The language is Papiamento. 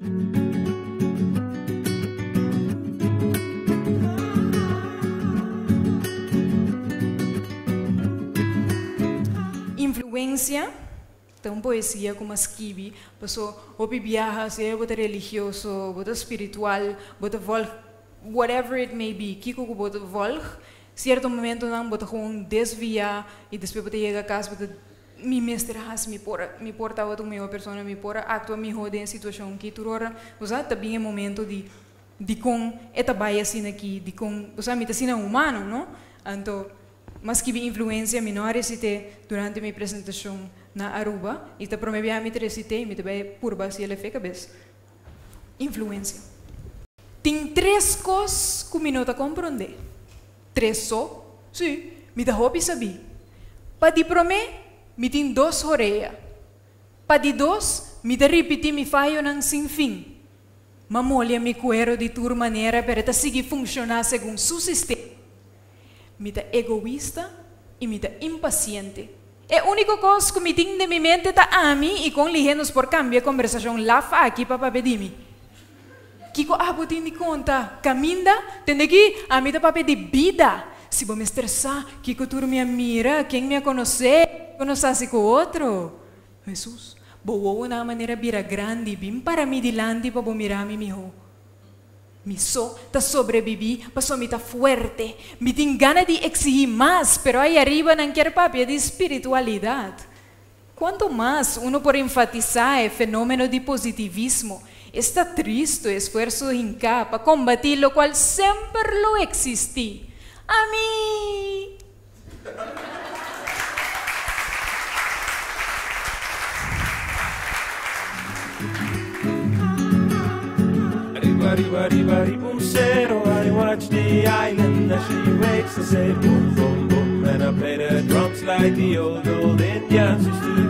Influencia ta un poesia ku m'a skibi paso hopi biaha sea bo ta religioso, bo ta spiritual, bo ta volg whatever it may be, kiko ku bo ta volg, sierto momentonan bo ta gewoon desvia i despues bo ta yega kas bo ta Mi mester hasi mi por mi por tabata un mihó persona, mi por a aktua mihó den e situashon ki tur ora, bo sa, ta bin e momento di dikon e ta bai asina aki, dikon, bo sa, mi ta asina humano, no? Anto, mas skibi influensia mi no a resité durante mi presentashon na Aruba i ta promé biaha mi ta resité i mi ta bai purba hasi el efe kabes. Influensia. Tin tres kos ku mi no ta komprondé. Tres so? Sí, mi ta hopi sabí. Pa di promé, mi tin dos horea. Pa di dos, mi ta ripití mi fayonan sin fin. M'a molia mi kuero di tur manera pero e ta sigui funshoná segun su sistema. Mi ta egoista i mi ta impasiente. E úniko kos ku mi tin den mi mente ta ami i kon lihé nos por kambia e kombersashon laf aki pa papia di mi. Kiko abo tin di konta? Kaminda? Tende aki, ami ta papia di bida. Si bo mester sa kiko tur mi a mira, ken mi a konosé, kiko nos hasi ku otro. Hesus, bo wowonan a manera bira grandi, bin para mi dilanti pa bo mira mi mihó. Mi so ta sobrebibí pasobra mi ta fuerte. Mi tin gana di eksihí mas, pero ai ariba nan kier papia di spiritualidat. Kuantu mas uno por enfatisá e fenómeno di positivismo, esta tristu e esfuerso hinká pa kombatí lokual semper lo eksistí. Ami! Ariba, ariba, ariba, ariba un cero I watch the island as she wakes I say boom, boom, boom And I play the drums like the old, old Indians used to.